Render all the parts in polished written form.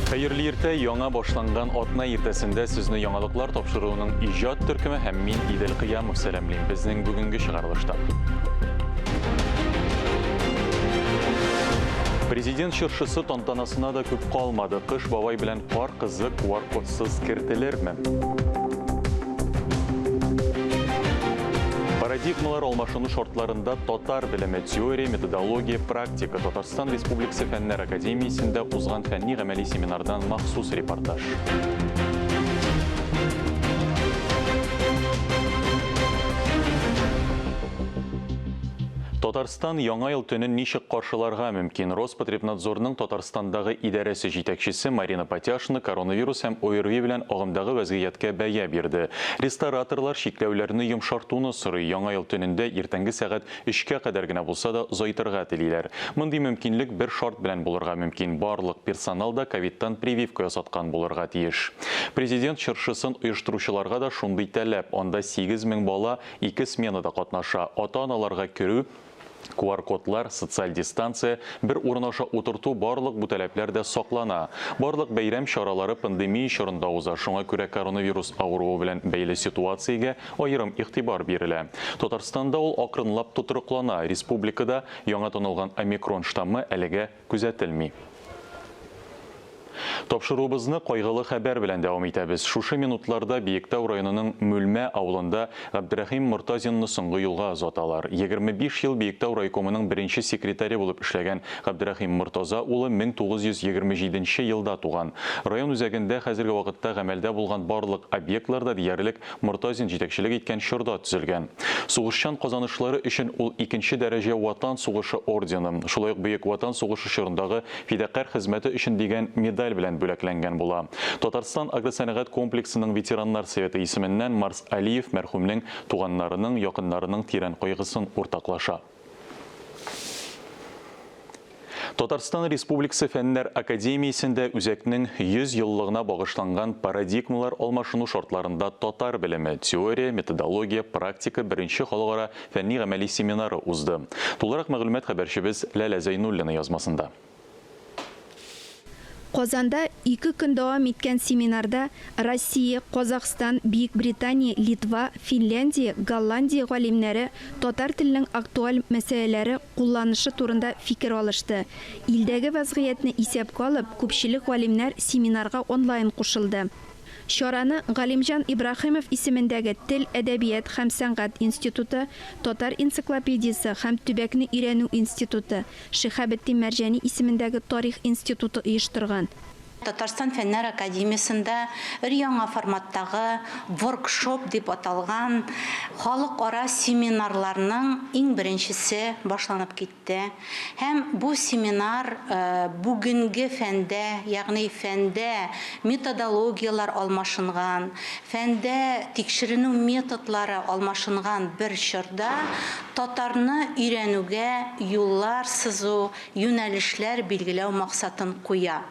Хәерле иртә, яңа башланган атна иртәсендә сезне яңалыклар тапшыруының иҗат төркеме һәм мин Идел Кыямов сәламлим. Безнең бүгенге чыгарылышта. Президент чыршысы тантанасына да күп калмады. Кыш бабай белән кар кызы QR-кодсыз кертелерме? Парадигмалар алмашыну шартларында татар белеме, теория, методология, практика Татарстан Республикасы Фәннәр академиясендә узган фәнни-гамәли семинардан махсус репортаж. Татарстан Яңа ел төнен ничек каршыларга мөмкин? Роспотребнадзорның Татарстандагы идарәсе җитәкчесе Марина Патяшина коронавирус һәм ОРВИ белән агымдагы вәзгыятькә бәя бирде. Рестораторлар чикләүләрне йомшартуны сорый. Яңа ел төнендә иртәнге сәгать өчкә кадәр генә булса да озайтырга телиләр. Мондый мөмкинлек бер шарт белән булырга мөмкин, барлык персонал да ковидтан прививка ясаткан булырга тиеш. Президент чыршысын оештыручыларга да шундый таләп, анда 8000 бала ике сменада катнаша. Ата-аналарга керү, QR-кодлар, социаль дистанция, бер урын аша утырту, барлык бу таләпләр дә саклана. Барлык бәйрәм чаралары пандемия чорында уза, шуңа күрә коронавирус авыруы белән бәйле ситуациягә аерым игътибар бирелә. Татарстанда ул акрынлап тотрыклана, республикада яңа танылган омикрон штаммы әлегә күзәтелми. Тапшыруыбызны кайгылы хәбәр белән дәвам итәбез. Шушы минутларда Биектау районының Мүлмә авылында Габдрәхим Мортазинны соңгы юлга озаталар. 25 ел Биектау райкомының беренче секретаре булып эшләгән Габдрәхим Мортаза улы 1927 нче елда туган. Район үзәгендә хәзерге вакытта гамәлдә булган барлык объектлар да диярлек Мортазин җитәкчелек иткән чорда төзелгән. Сугышчан казанышлары өчен ул икенче дәрәҗә Ватан сугышы ордены, шулай ук Бөек Ватан сугышы чорындагы фидакарь хезмәте өчен дигән медаль белән бүләкләнгән була. Татарстан агросәнәгать комплексының ветераннар советы исеменнән Марс Алиев мәрхүмнең туганнарының, якыннарының тирән кайгысын уртаклаша. Татарстан Республикасы Фәннәр академиясендә үзәкнең 100 еллыгына багышланган Парадигмалар алмашыну шартларында татар белеме, теория, методология, практика беренче халыкара фәнни-гамәли семинары узды. Тулырак мәгълүмат хәбәрчебез Ләлә Зәйнуллина язмасында. Казанда ике көн дәвам иткән семинарда Россия, Казахстан, Бөекбритания, Литва, Финляндия, Голландия галимнәре татар теленең актуаль мәсьәләләре, кулланышы турында фикер алышты. Илдәге вәзгыятьне исәпкә алып, күпчелек галимнәр семинарга онлайн кушылды. Чараны Галимҗан Ибраһимов исемендәге Тел, әдәбият һәм сәнгать институты, Татар энциклопедиясе һәм төбәкне өйрәнү институты, Шиһабетдин Мәрҗани исемендәге Тарих институты оештырган. Татарстан Фәннәр академиясендә өр-яңа форматтагы воркшоп дип аталган халыкара семинарларның иң беренчесе башланып китте. Һәм бу семинар бүгенге фәндә, ягъни фәндә методологияләр алмашынган, фәндә тикшеренү методлары алмашынган бер чорда татарны өйрәнүгә юллар сызу, юнәлешләр билгеләү максатын куя.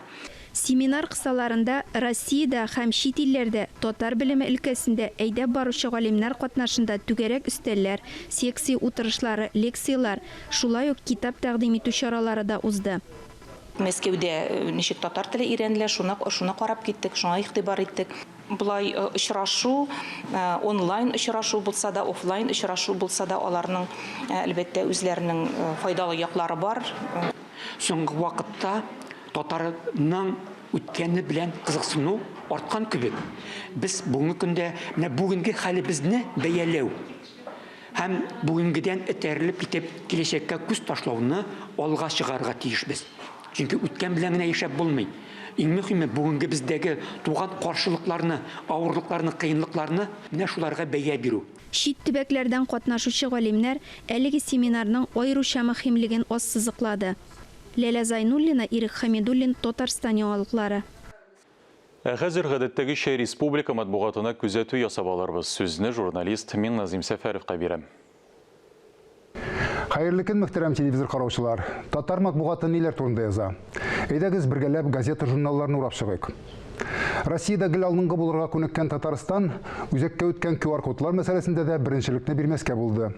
Семинар кысаларында Россиядә һәм чит илләрдә татар белеме өлкәсендә әйдәп баручы галимнәр катнашында түгәрәк өстәлләр, секция утырышлары, лекцияләр, шулай ук китап тәкъдим итү чаралары да узды. Мәскәүдә ничек татар теле өйрәнелә, шуны шуны карап киттек, шуңа игътибар иттек. Болай очрашу, онлайн очрашу булса да, офлайн очрашу булса да, аларның, әлбәттә, үзләренең файдалы яклары бар. Соңгы вакытта татарның үткәне белән кызыксыну арткан кебек. Без бүгенге көндә менә бүгенге хәлебезне бәяләү һәм бүгенгедән этәрелеп китеп киләчәккә күз ташлауны алга чыгарырга тиешбез. Чөнки үткән белән генә яшәп булмый. Иң мөһиме, бүгенге бездәге туган каршылыкларны, авырлыкларны, кыенлыкларны менә шуларга бәя бирү. Чит төбәкләрдән катнашучы галимнәр әлеге семинарның аеруча мөһимлеген ассызыклады. Ләлә Зайнуллина, Ирек Хәмидуллин, Татарстан яңалыклары. Ә хәзер гадәттәгечә республика матбугатына күзәтү ясап алырбыз. Сүзне журналист Миңназыйм Сәфәровка бирәм. Хәерле көн, мөхтәрәм телевизор караучылар. Татар матбугаты ниләр турында яза? Әйдәгез, бергәләп газета-журналларны урап чыгыйк. Россиядә гел алдынгы булырга күнеккән Татарстан үзәккә үткән QR-кодлар мәсьәләсендә дә беренчелекне бирмәскә булды.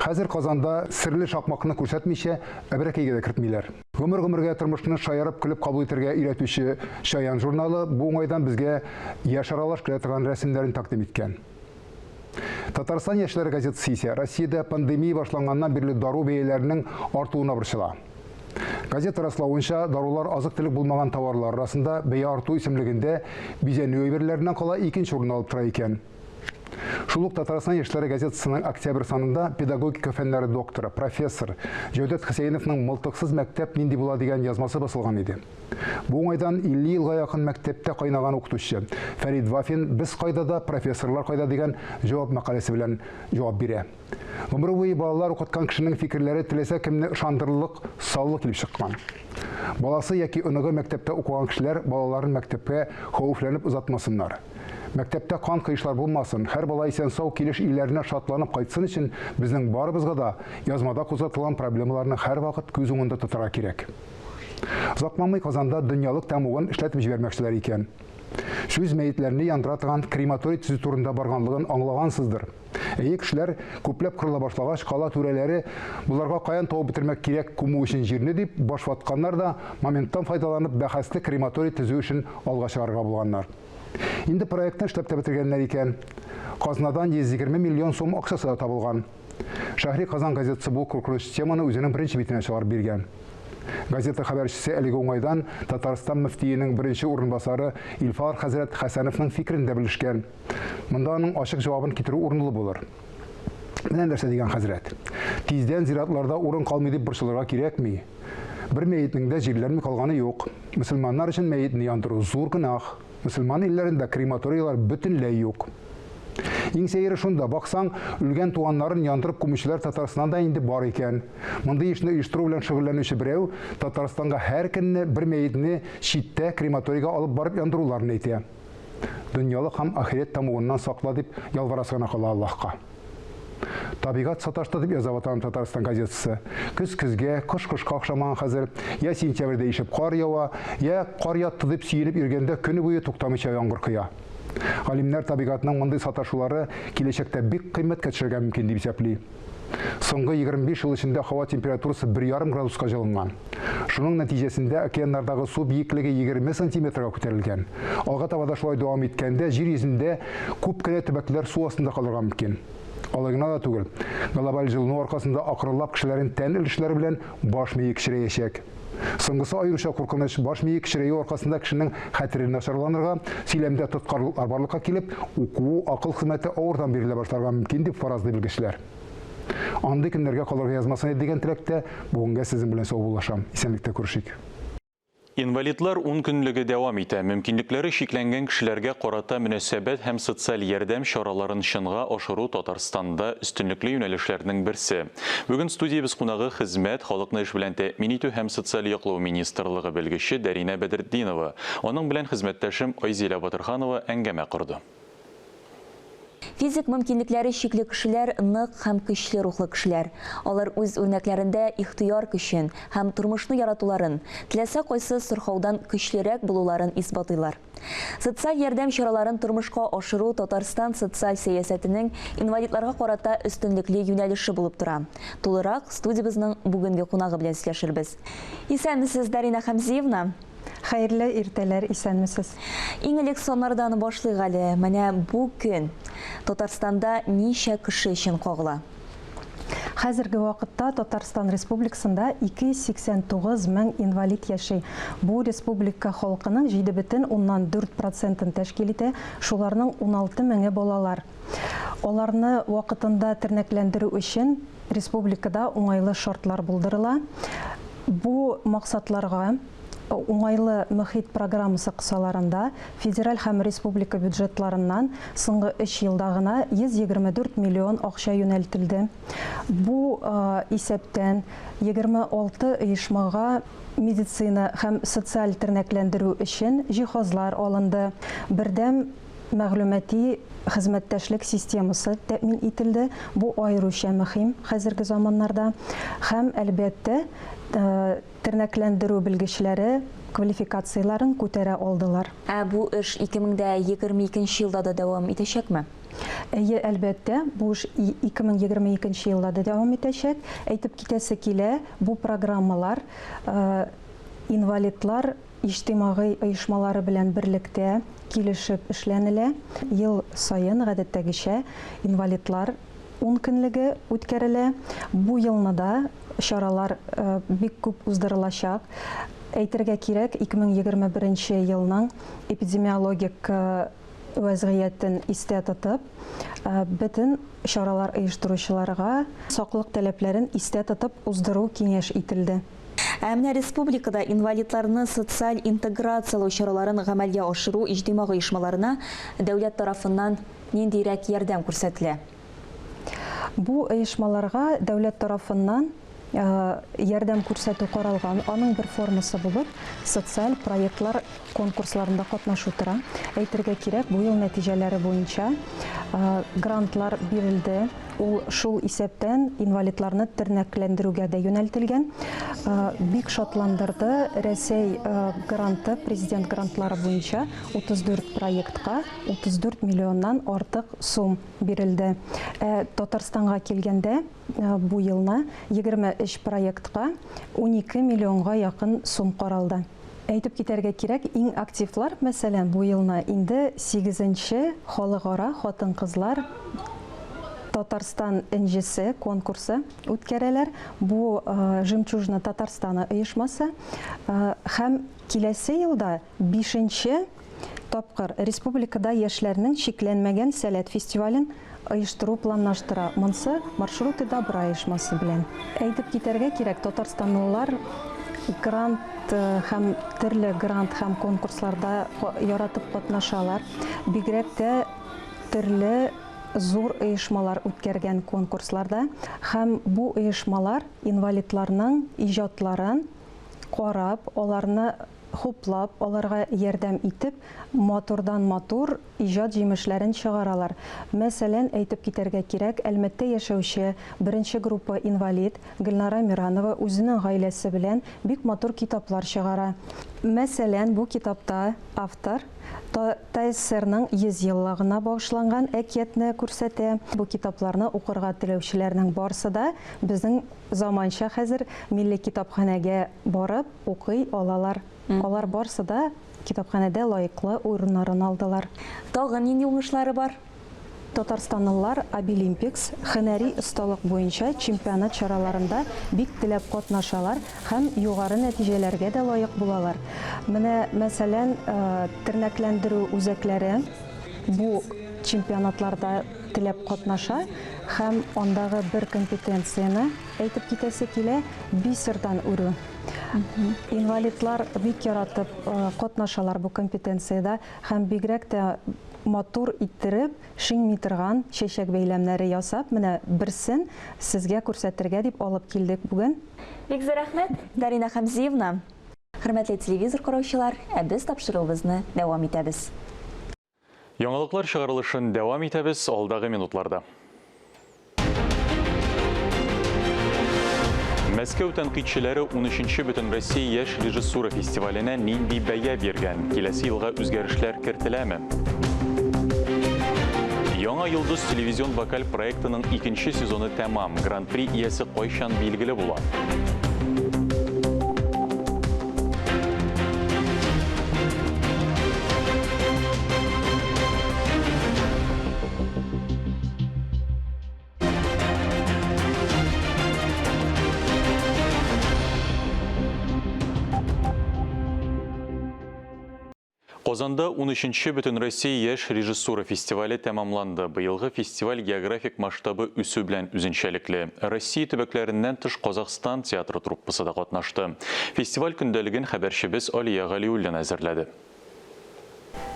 Хәзер Казанда серле шакмакны күрсәтмичә, әбрәкәйгә дә кертмиләр. Гомер-гомергә тормышны шаярып-көлеп кабул итәргә өйрәтүче Чаян журналы бу уңайдан безгә яшь аралаш көлә торган рәсемнәрен тәкъдим иткән. Татарстан яшьләре газетасы исә Россиядә пандемия башланганнан бирле дару бәяләренең артуына борчыла. Газета раславынча, дарулар азык-төлек булмаган товарлар арасында бәя арту исемлегендә бизәнү әйберләреннән кала икенче урынны алып тора икән. Шул ук Татарстан яшьләре газетасының октябрь санында педагогика фәннәре докторы, профессор Җәүдәт Хөсәеновның Мылтыксыз мәктәп нинди була дигән язмасы басылган иде. Бу уңайдан 50 елга якын мәктәптә кайнаган укытучы Фәрид Вафин Без кайда да, профессорлар кайда дигән җавап мәкаләсе белән җавап бирә. Гомере буе балалар укыткан кешенең фикерләре теләсә кемне ышандырырлык саллы килеп чыккан. Баласы яки оныгы мәктәптә укыган кешеләр балаларын мәктәпкә хәвефләнеп озатмасыннар. Мәктәптә кан кыешлар булмасын, һәр бала исән-сау килеш өйләренә шатланып кайтсын өчен безнең барыбызга да язмада кузгатылган проблемаларны һәрвакыт күз уңында тотарга кирәк. Озакламый Казанда дөньялык тәмугын эшләтеп җибәрмәкчеләр икән. Сүз мәетләрне яндыра торган крематорий төзү турында барганлыгын аңлагансыздыр. Әйе, кешеләр күпләп кырыла башлагач, кала түрәләре боларга каян табып бетермәк кирәк күмү өчен җирне дип баш ватканнар да, моменттан файдаланып, бәхәсле крематорий төзү эшен алга чыгарырга булганнар. Инде проектны эшләп тә бетергәннәр икән. Казнадан 120 миллион сум акчасы да табылган. Шәһри Казан газетасы бу куркыныч теманы үзенең беренче битенә чыгарып биргән. Газета хәбәрчесе әлеге уңайдан Татарстан мөфтиенең беренче урынбасары Илфар хәзрәт Хәсәновның фикерен дә белешкән. Монда аның ачык җавабын китерү урынлы булыр. Менә нәрсә дигән хәзрәт. Тиздән зиратларда урын калмый дип борчылырга кирәкми. Бер мәетнең дә җирләнми калганы юк. Мөселманнар өчен мәетне яндыру зур гөнаһ. Мөселман илләрендә крематорийлар бөтенләй юк. Иң сәере шунда, баксаң, үлгән туганнарын яндырып күмүчеләр Татарстанда инде бар икән. Мондый эшне оештыру белән шөгыльләнүче берәү Татарстанга һәр көнне бер мәетне читтә крематорийга алып барып яндыруларын әйтә. Дөньялык һәм ахирәт тәмугыннан сакла дип ялварасы гына кала Аллаһка. Табигать саташты дип яза Ватаным Татарстан газетасы. Көз көзгә, кыш кышка охшамаган хәзер. Я сентябрьдә ишеп кар ява, я кар ятты дип сөенеп йөргәндә көне буе туктамыйча яңгыр коя. Галимнәр табигатьнең мондый саташулары киләчәктә бик кыйммәткә төшәргә мөмкин дип исәпли. Соңгы 25 ел эчендә һава температурасы 1,5 градуска җылынган. Шуның нәтиҗәсендә океаннардагы су биеклеге 20 сантиметрга күтәрелгән. Алга таба да шулай дәвам иткәндә, җир йөзендә күп кенә төбәкләр су астында калырга мөмкин. Алай гына да түгел, глобаль җылыну аркасында акрынлап кешеләрнең тән өлешләре белән баш мие кечерәячәк. Соңгысы аеруча куркыныч, баш мие кечерәю аркасында кешенең хәтере начарланырга, сөйләмдә тоткарлыклар барлыкка килеп, уку, акыл хезмәте авырдан бирелә башларга мөмкин, дип фаразлый белгечләр. Андый көннәргә калырга язмасын иде дигән теләктә, бүгенгә сезнең белән саубуллашам. Исәнлектә күрешик. Инвалидлар ункөнлеге дәвам итә. Мөмкинлекләре чикләнгән кешеләргә карата мөнәсәбәт һәм социаль ярдәм чараларын чынга ашыру Татарстанда өстенлекле юнәлешләрнең берсе. Бүген студиябез кунагы Хезмәт, халыкны эш белән тәэмин итү һәм социаль яклау министрлыгы белгече Дәринә Бәдертдинова. Аның белән хезмәттәшем Айзилә Батырханова әңгәмә корды. Физик мөмкинлекләре чикле кешеләр нык һәм көчле рухлы кешеләр. Алар үз үрнәкләрендә ихтыяр көчен һәм тормышны яратуларын, теләсә кайсы сырхаудан көчлерәк булуларын исбатлыйлар. Социаль ярдәм чараларын тормышка ашыру Татарстан социаль сәясәтенең инвалидларга карата өстенлекле юнәлеше булып тора. Тулырак студиябезнең бүгенге кунагы белән сөйләшербез. Исәнмесез, Дарина Хәмзиевна! Хәерле иртәләр, исәнмесез. Иң элек саннардан башлыйк әле. Менә бу көн Татарстанда ничә кеше өчен кагыла? Хәзерге вакытта Татарстан Республикасында 289 мең инвалид яши. Бу республика халкының 7,4 процентын тәшкил итә, шуларның 16 меңе балалар. Аларны вакытында тернәкләндерү өчен республикада уңайлы шартлар булдырыла. Бу максатларга Уңайлы мөхит программасы кысаларында федераль һәм республика бюджетларыннан соңгы өч елда гына 124 миллион акча юнәлтелде. Бу исәптән 26 оешмага медицина һәм социаль тернәкләндерү өчен җиһазлар алынды, бердәм мәгълүмати хезмәттәшлек системасы тәэмин ителде, бу аеруча мөһим хәзерге заманнарда. Һәм, әлбәттә, тернәкләндерү белгечләре квалификацияләрен күтәрә алдылар. Ә бу эш 2022 елда да дәвам итәчәкме? Әйе, әлбәттә, бу эш 2022 нче елда да дәвам итәчәк. Әйтеп китәсе килә, бу программалар инвалидлар иҗтимагый оешмалары белән берлектә килешеп эшләнелә. Ел саен, гадәттәгечә, инвалидлар ункөнлеге үткәрелә. Бу елны да чаралар бик күп уздырылачак. Әйтергә кирәк, 2021 нче елның эпидемиологик вәзгыятен истә тотып, бөтен чаралар оештыручыларга саклык таләпләрен истә тотып уздыру киңәш ителде. Ә менә республикада инвалидларны социаль интеграцияләү чараларын гамәлгә ашыру иҗтимагый оешмаларына дәүләт тарафыннан ниндиерәк ярдәм күрсәтелә? Бу оешмаларга дәүләт тарафыннан ярдәм күрсәтү каралган. Аның бер формасы булып социаль проектлар конкурсларында катнашу тора. Әйтергә кирәк, бу ел нәтиҗәләре буенча грантлар бирелде. Ул шул исәптән инвалидларны тернәкләндерүгә дә юнәлтелгән. Бик шатландырды Рәсәй гранты, президент грантлары буенча 34 проектка 34 миллионнан артык сум бирелде. Ә Татарстанга килгәндә, бу елны 23 проектка 12 миллионга якын сум каралды. Әйтеп китәргә кирәк, иң активлар, мәсәлән, бу елны инде сигезенче Халыкара хатын-кызлар Татарстан энҗесе конкурсы үткәрәләр. Бу Жемчужина Татарстана оешмасы. Һәм киләсе елда бишенче тапкыр республикада яшьләрнең чикләнмәгән сәләт фестивален оештыру планлаштыра. Монсы Маршруты добра оешмасы белән. Әйтеп китәргә кирәк, татарстанлылар грант һәм төрле грант һәм конкурсларда яратып катнашалар. Бигрәк тә төрле зур оешмалар үткәргән конкурсларда. Һәм бу оешмалар инвалидларның иҗатларын карап, аларны хуплап, аларга ярдәм итеп, матурдан-матур иҗат җимешләрен чыгаралар. Мәсәлән, әйтеп китәргә кирәк, Әлмәттә яшәүче беренче группа инвалид Гөлнара Миранова үзенең гаиләсе белән бик матур китаплар чыгара. Мәсәлән, бу китапта автор ТАССРның 100 еллыгына багышланган әкиятне күрсәтә. Бу китапларны укырга теләүчеләрнең барсы да безнең заманча хәзер милли китапханәгә барып, укый алалар. Алар барсы да китапханәдә лаеклы урыннарын алдылар. Тагын нинди уңышлары бар? Татарстанлылар Абилимпикс һөнәри осталык буенча чемпионат чараларында бик теләп катнашалар һәм югары нәтиҗәләргә дә лаек булалар. Менә, мәсәлән, тернәкләндерү үзәкләре бу чемпионатларда теләп катнаша һәм андагы бер компетенцияне әйтеп китәсе килә, бисердан үрү. Инвалидлар бик яратып катнашалар бу компетенциядә һәм бигрәк тә матур иттереп, шиңми торган чәчәк бәйләмнәре ясап, менә берсен сезгә күрсәтергә дип алып килдек бүген. Бик зур рәхмәт, Дарина Хәмзиевна. Хөрмәтле телевизор караучылар, ә без тапшыруыбызны дәвам итәбез. Яңалыклар чыгарылышын дәвам итәбез алдагы минутларда. Мәскәү тәнкыйтьчеләре 13-нче Бөтенроссия яшь режиссура фестиваленә нинди бәя биргән? Киләсе елга үзгәрешләр кертеләме? Яңа йолдыз телевизион вокаль проектының икенче сезоны тәмам. Гран-при иясе кайчан билгеле була? Казанда 13-нче Бөтенроссия яшь режиссура фестивале тәмамланды. Быелгы фестиваль географик масштабы үсү белән үзенчәлекле. Россия төбәкләреннән тыш Казахстан театры труппасы да катнашты. Фестиваль көндәлеген хәбәрчебез Алия Галиуллина әзерләде.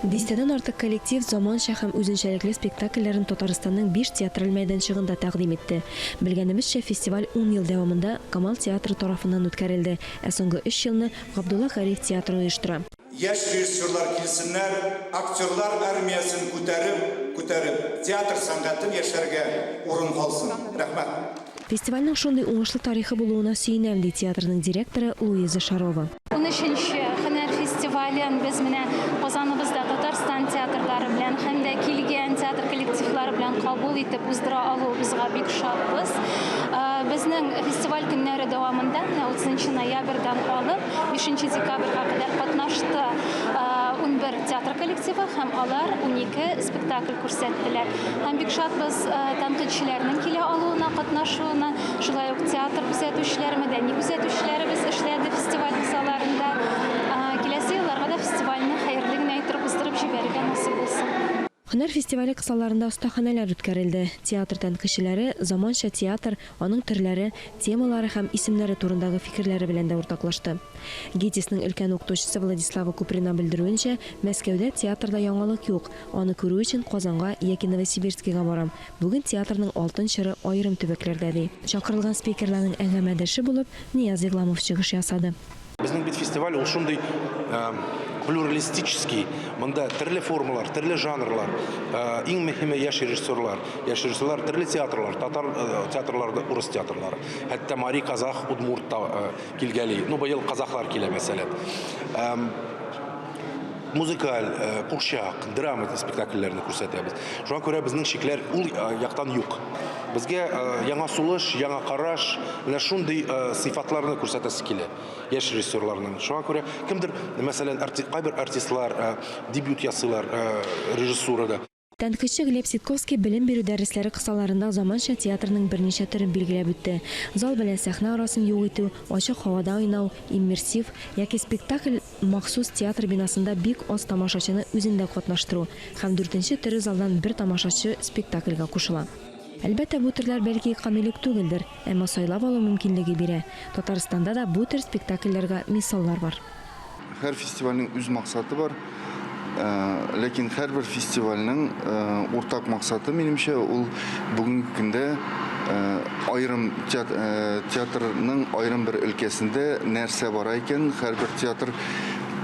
Дистәдән артык коллектив заманча һәм үзенчәлекле спектакльләрен Татарстанның биш театраль мәйданчыгында тәкъдим итте. Белгәнебезчә, фестиваль ун ел дәвамында Камал театры тарафыннан үткәрелде, ә соңгы өч елны Габдулла Кариев театры оештыра. Яшь режиссерлар килсеннәр, актерлар армиясен күтәреп, күтәреп, театр сәнгатен яшәргә урын калсын. Рәхмәт. Фестивальнең шундый уңышлы тарихы булуына сөенәм, ди театрның директоры Луиза Шарова. Унөченче һөнәр фестивале. фестивален без менә Казаныбызда Татарстан театрлары белән һәм дә килгән театр коллективлары белән кабул итеп уздыра алуыбызга бик шатбыз. Безнең фестиваль көннәре дәвамында менә 30 ноябрьдән алып 5 декабрьгә кадәр катнашты 11 театр коллективы һәм алар 12 спектакль күрсәттеләр. Һәм бик шатбыз тәнкыйтьчеләрнең килә алуына, катнашуына. Шулай ук театр күзәтүчеләре, мәдәни күзәтүчеләребез эшләде фестиваль кысаларында. Киләсе елларга да фестивальне хәерле генә иттереп уздырып җибәрергә насыйп булсын. Һөнәр фестивале кысаларында остаханәләр үткәрелде. Театр тәнкыйтьчеләре заманча театр, аның төрләре, темалары һәм исемнәре турындагы фикерләре белән дә уртаклашты. ГИТИСның өлкән укытучысы Владислава Куприна белдерүенчә, Мәскәүдә театрда яңалык юк, аны күрү өчен Казанга яки Новосибирскига барам. Бүген театрның алтын чоры аерым төбәкләрдә, ди. Чакырылган спикерларның әңгәмәдәше булып Нияз Игъламов чыгыш ясады. Безнең бит фестиваль ул шундый плюралистический, монда төрле формалар, төрле жанрлар, иң мөһиме яшь режиссерлар, яшь режиссерлар, төрле театрлар, татар театрлары, урыс театрлары, хәтта мари, казах, удмурт та килгәли. Ну, быел казахлар килә, мәсәлән. Музыкаль, курчак, драма спектакльләрне күрсәтәбез. Шуңа күрә безнең чикләр ул яктан юк. Безгә яңа сулыш, яңа караш, менә шундый сыйфатларны күрсәтәсе килә яшь режиссерларның. Шуңа күрә кемдер, мәсәлән, кайбер артистлар дебют ясыйлар режиссурада. Тәнкыйтьче Глеб Ситковский белем бирү дәресләре кысаларында заманча театрның берничә төрен билгеләп үтте, зал белән сәхнә арасын юк итү, ачык һавада уйнау, иммерсив, яки спектакль махсус театр бинасында бик аз тамашачыны үзендә катнаштыру, һәм дүртенче төре залдан бер тамашачы спектакльгә кушыла. Әлбәттә, бу төрләр бәлки камил үк түгелдер, әмма сайлап алу мөмкинлеге бирә. Татарстанда да бу төр спектакльләргә мисаллар бар. Һәр фестивальнең үз максаты бар. Ләкин һәрбер фестивальнең уртак максаты, минемчә, ул бүгенге көндә аерым театрның аерым бер өлкәсендә нәрсә бара икән, һәрбер театр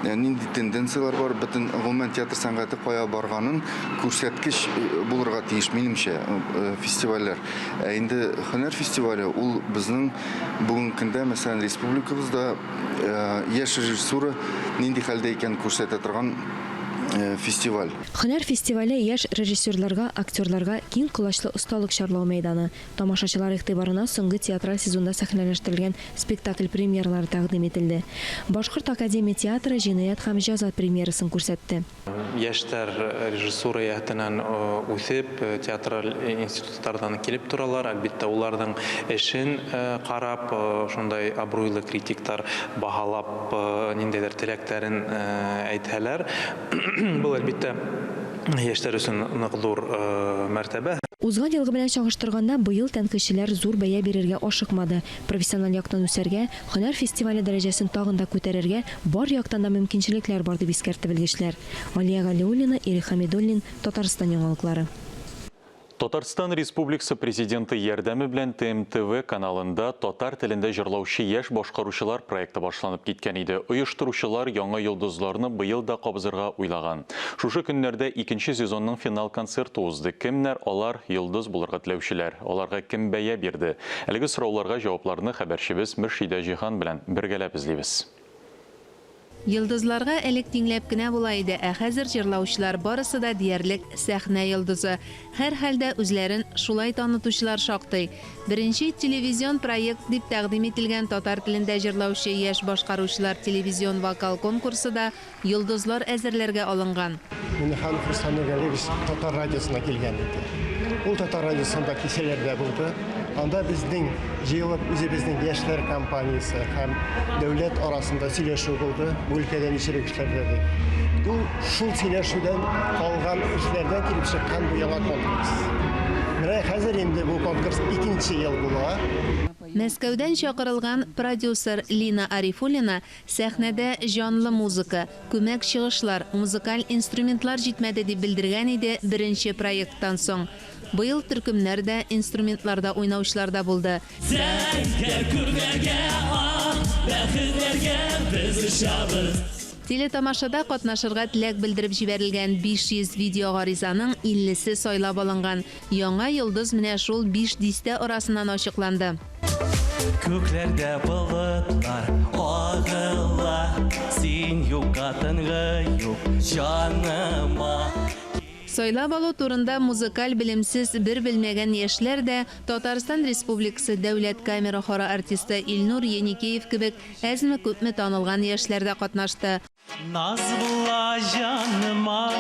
нинди тенденцияләр бар, бөтен гомумән театр сәнгате кая барганын күрсәткеч булырга тиеш, минемчә, фестивальләр. Ә инде һөнәр фестивале ул безнең бүгенге көндә, мәсәлән, республикабызда Яшь режиссура нинди хәлдә икәнен күрсәтә торган фестиваль. Һөнәр фестивале яшь режиссерларга, актерларга киң колачлы осталык чарлау мәйданы. Тамашачылар игътибарына соңгы театраль сезонда сәхнәләштерелгән спектакль премьералары тәкъдим ителде. Башкорт академия театры Җинаять һәм җәза премьерасын күрсәтте. Яшьләр режиссура яһәтеннән үсеп, театраль институтлардан килеп торалар. Әлбиттә, уларның эшен карап, шундай абруйлы критиклар баһалап, ниндәйдер теләкләрен әйтһәләр, бу, әлбиттә, яшьләр өчен нык зур мәртәбә. Узган елгы белән чагыштырганда, быел тәнкыйтьчеләр зур бәя бирергә ашыкмады. Профессиональ яктан үсәргә, һөнәр фестивале дәрәҗәсен тагын да күтәрергә бар яктан да мөмкинчелекләр бар, дип искәртте белгечләр. Алия Галиуллина, Ирек Хәмидуллин, Татарстан яңалыклары. Татарстан Республикасы Президенты ярдәме белән ТМТВ каналында татар телендә җырлаучы яшь башкаручылар проекты башланып киткән иде. Оештыручылар яңа йолдызларны быел да кабызырга уйлаган. Шушы көннәрдә икенче сезонның финал концерты узды. Кемнәр алар, йолдыз булырга теләүчеләр? Аларга кем бәя бирде? Әлеге сорауларга җавапларны хәбәрчебез Мөршидә Җиһан белән бергәләп эзлибез. Йолдызларга элек тиңләп кенә була иде, ә хәзер җырлаучылар барысы да диярлек сәхнә йолдызы. Һәрхәлдә, үзләрен шулай танытучылар шактый. Беренче телевизион проект дип тәкъдим ителгән татар телендә җырлаучы яшь башкаручылар телевизион вокал конкурсы да Йолдызлар әзерләргә алынган. Миңнеханов Рөстәм Нургалиевич Татар радиосына килгән иде. Ул Татар радиосында кичәләрдә булды. Анда безнең җыелып үзебезнең яшьләр компаниясе һәм дәүләт арасында сөйләшү булды. Бу өлкәдә ничек эшләргә дип. Ул шул сөйләшүдән калган эшләрдән килеп чыккан бу яңа конкурс. Менә хәзер инде бу конкурс икенче ел була. Мәскәүдән чакырылган продюсер Лина Арифуллина Сәхнәдә җанлы музыка, күмәк чыгышлар, музыкаль инструментлар җитмәде, дип белдергән иде беренче проекттан соң. Быел төркемнәр дә, инструментларда уйнаучылар да булды. Зәңгәр күкләргә, ак бәхетләргә без очабыз. Телетамашада катнашырга теләк белдереп җибәрелгән 500 видеогаризаның иллесе сайлап алынган. Яңа йолдыз менә шул биш дистә арасыннан ачыкланды. Күкләрдә болытлар агыла. Син юкка тынгы юк җаныма. Сайлап алу турында музыкаль белемсез бер белмәгән яшьләр дә, Татарстан Республикасы Дәүләт камера хоры артисты Илнур Еникеев кебек әзме-күпме танылган яшьләр дә катнашты. Наз була җаныма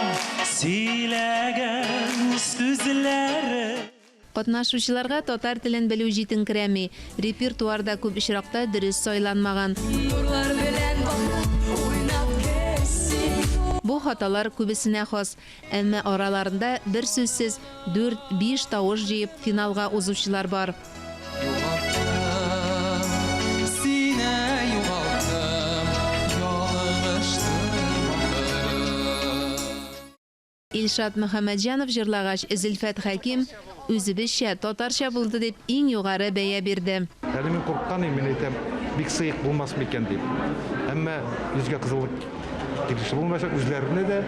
сөйләгән сүзләре. Катнашучыларга татар телен белү җитенкерәми, репертуар да күп очракта дөрес сайланмаган. Нурлар белән балкып, уйнап кер син. Бу хаталар күбесенә хас, әмма араларында берсүзсез дүрт-биш тавыш җыеп финалга узучылар бар. Югалттым, сине югалттым, ялгыштым ахыры. Илшат Мөхәммәтҗанов җырлагач, Зөлфәт Хәким, Үзебезчә, татарча булды дип, иң югары бәя бирде. Әле мин курыккан идем, мин әйтәм, бик сыек булмас микән дип. Әмма йөзгә кызыллык килеше булмаячак, үзләренә дә,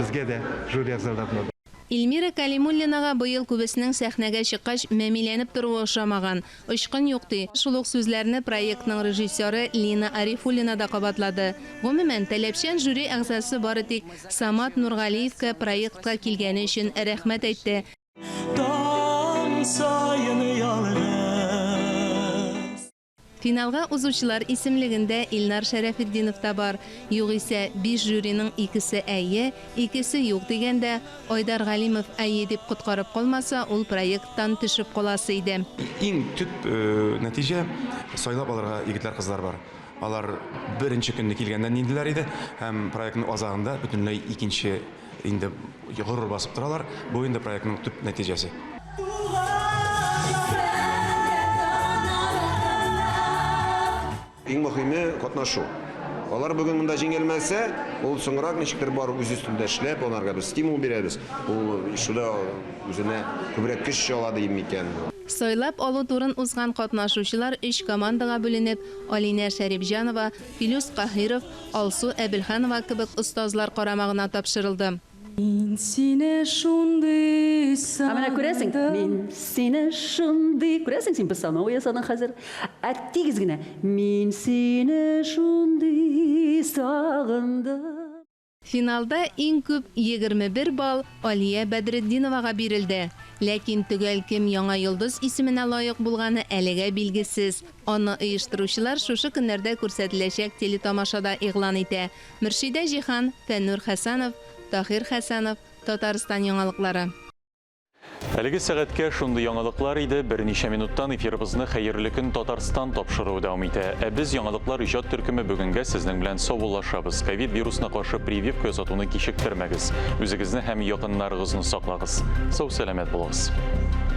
безгә дә, жюри әгъзаларына да. Эльмира Кәлимуллинага быел күбесенең сәхнәгә чыккач мәмиләнеп торуы ошамаган. Очкын юк, ди. Шул ук сүзләрне проектның режиссеры Лина Арифуллина да кабатлады. Гомумән, таләпчән жюри әгъзасы бары тик Самат Нургалиевка проектка килгәне өчен рәхмәт әйтте. Таң саен ялгыз. Финалга узучылар исемлегендә Илнар Шәрәфетдинов та бар. Югыйсә, биш жюриның икесе әйе, икесе юк дигәндә, Айдар Галимов әйе дип коткарып калмаса, ул проекттан төшеп каласы иде. Иң төп нәтиҗә, сайлап алырга егетләр-кызлар бар. Алар беренче көнне килгәндә ниндиләр иде һәм проектның азагында бөтенләй икенче инде горур басып торалар. Бу инде проектның төп нәтиҗәсе. Иң мөһиме катнашу. Алар бүген монда җиңелмәсә, ул соңрак ничектер барып үз өстендә эшләп, аларга без стимул бирәбез. Ул шуда үзенә күбрәк көч ала дим микән. Сайлап алу турын узган катнашучылар өч командага бүленеп, Алинә Шәрипҗанова, Филүс Каһиров, Алсу Әбелханова кебек остазлар карамагына тапшырылды. Мин сине шундый Ә менә күрәсең, сагындым. мин сине шундый, күрәсең, син постановка ясадың хәзер. Ә тигез генә, мин сине шундый сагындым. Финалда иң күп 21 балл Алия Бәдретдиновага бирелде. Ләкин төгәл кем яңа йолдыз исеменә лаек булганы әлегә билгесез. Аны оештыручылар шушы көннәрдә күрсәтеләчәк телетамашада игълан итә. Мөршидә Җиһан, Фәннур Хәсәнов, Таһир Хәсәнов, Татарстан яңалыклары. Әлеге сәгатькә шундый яңалыклар иде. Берничә минуттан эфирыбызны Хәерле көн Татарстан тапшыруы дәвам итә. Ә без яңалыклар иҗат төркеме бүгенгә сезнең белән саубуллашабыз. Ковид вирусына каршы прививка ясатуны кичектермәгез. Үзегезне һәм якыннарыгызны саклагыз. Сау-сәламәт булыгыз.